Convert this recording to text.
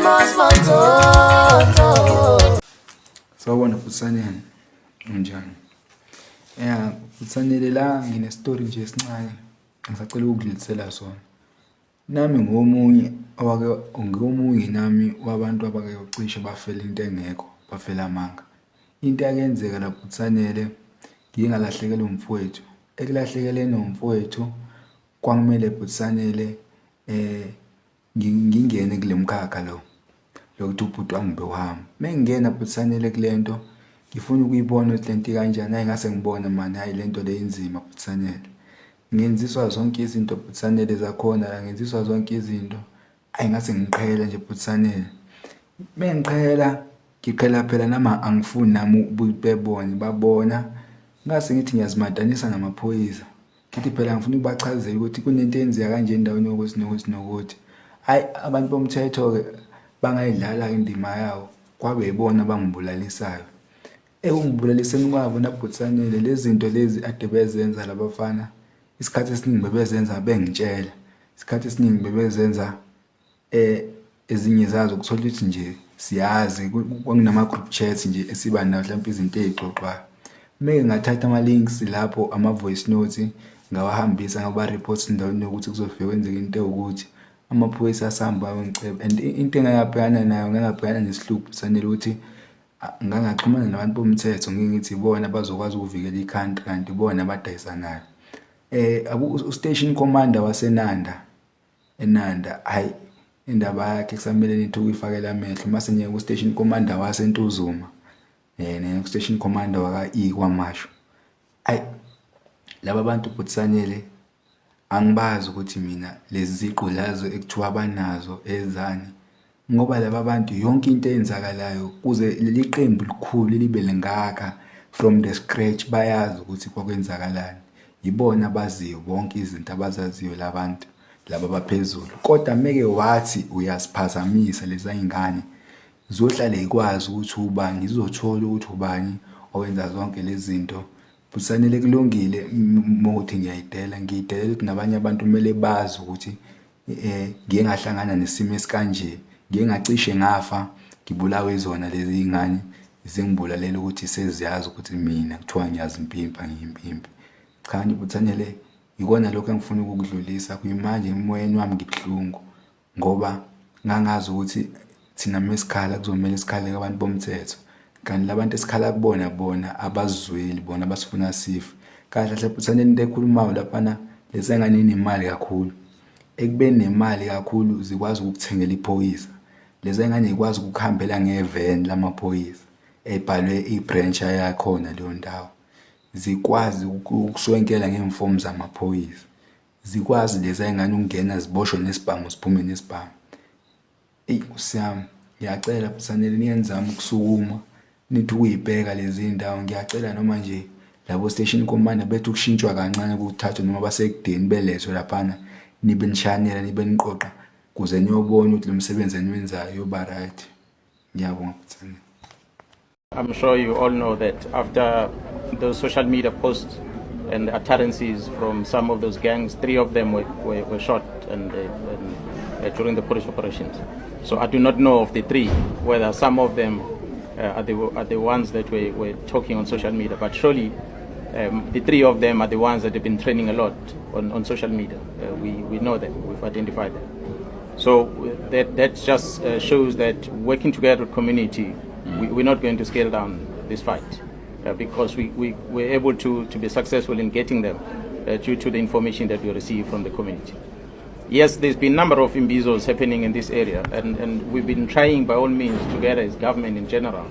Mos Manzonzo. Sawubona bhuti Sanele, unjani? Ya, bhuti Sanele, la ngine-story nje esincane ngisacela ukukudlulisela sona. Nami ngomunye owake, ngiwomunye nami wabantu abake cishe bafela into engekho, bafela amanga. Into eyake yenzeka la bhuti Sanele, ngike ngalahlekelwa umfowethu. Ekulahlekelweni umfowethu kwakumele bhuti Sanele ngingene kule mkhakha lo lokuthi ubhuti wami bewuhamba. Uma ngingena bhuti Sanele kule nto, ngifuna ukuyibona ukuthi le nto ikanjani, hhayi ngase ngibona mani, hhayi le nto le inzima bhuti Sanele. Ngenziswa zonke izinto bhuti Sanele zakhona la, ngenziswa zonke izinto, hhayi ngase ngiqhela nje bhuti Sanele. Uma ngiqhela, ngiqhela phela nami angifuni nami ukuthi bebone, babona. Ngase ngithi ngiyazimatanisa namaphoyisa. Ngithi phela ngifuna ukubachazela ukuthi kunento eyenzeka kanje endaweni yokuthi nokuthi nokuthi. Hhayi, abantu bomthetho-ke bangayidlala-ke indima yawo, kwabe yibona abangibulalisayo. Ekungibulaliseni kwabo nabhuti Sanele, lezi zinto lezi ade bezenza la bafana, isikhathi esiningi bebezenza bengitshela, isikhathi esiningi bebezenza ezinye zazo kuthola ukuthi nje siyazi kwakunama-group chat nje esiba nawo hlampe izinto ey'xoxwayo. Meke ngathatha ama-links lapho ama-voice notes ngawahambisa ngaba-report endaweni yokuthi kuzofike kwenzeke into ewukuthi, amaphoyisa asahamba ayongiceba and into engake ngabhekana nayo, ngake ngabhekana nesihluku Sanele ukuthi ngangaxhumana nabantu bomthetho ngike ngithi ibona abazokwazi ukuvikela i-country kanti ibona abadayisanayo. U-station commander waseNanda, eNanda, hhayi, indaba yakhe kusamele nithi ukuyifakela amehlo. Mase ngiya ku-station commander waseNtuzuma, ku-station commander waka-E KwaMashu. Hhayi, laba bantu bhuti Sanele angibazi ukuthi mina lezi ziqu lazo ekuthiwa banazo ezani, ngoba laba bantu yonke into eyenzakalayo kuze leli qembu likhulu libe lingaka from the scratch bayazi ukuthi kwakwenzakalani. Yibona abaziyo bonke izinto abazaziyo la bantu laba abaphezulu. Kodwa meke wathi uyaziphazamisa leza y'ngane, ziyohlale y'kwazi ukuthi ubani, zizothola ukuthi ubani owenza zonke lezi zinto. Bhuti Sanele kulungile mawukuthi ngiyayidela, ngiyidelela ukuthi nabanye abantu kumele bazi ukuthi ngike ngahlangana nesimo esikanje, ngike ngacishe ngafa ngibulawe izona lezi y'ngane zingibulalela ukuthi seziyazi ukuthi mina kuthiwa ngiyazimpimpa, ngiyimpimpi. Cha bhuti Sanele, ikona lokhu engifuna ukukudlulisa kuyimanje emoyeni wami ngibuhlungu ngoba ngangazi ukuthi thina mesikhala kuzomele sikhale kubantu bomthetho, kanti la bantu esikhala kubona bona abasizweli bona basifuna sife. Kahle kahle bhuti Sanele into ekhulumayo laphana lezi ngane iy'nemali kakhulu, ekubeni nemali kakhulu zikwazi ukukuthengela iphoyisa. Lezi ngane y'kwazi ukukuhambela ngeveni lamaphoyisa ebhalwe i-branch yakhona leyo ndawo. Zikwazi ukuswenkela ngey'mfomu zamaphoyisa, zikwazi lezi ngane ukungena ziboshwe nesibhamu ziphume nesibhamu. Eyi Nkosi yami, ngiyacela bhuti Sanele nike nizame ukusukuma nithi ukuyibheka lezi iy'ndawo. Ngiyacela noma nje labo station commander bethi ukushintshwa kancane kuthathwe noma basekudeni belethwe laphana, nibe nishanela nibe niqoqa kuze niyobona ukuthi lo msebenzi eniwenzayo uyoba right. Ngiyabonga bhuti Sanele. I'm sure you all know that after those social media posts and utterances from some of those gangs, three of them were shot and during the police operations. So I do not know of the three, whether some of them are the ones that were talking on social media, but surely the three of them are the ones that have been training a lot on social media. We know them, we've identified them. So that just shows that working together with community, we're not going to scale down this fight because we're able to be successful in getting them due to the information that we receive from the community. Yes, there's been a number of imbizos happening in this area, and we've been trying by all means together as government in general.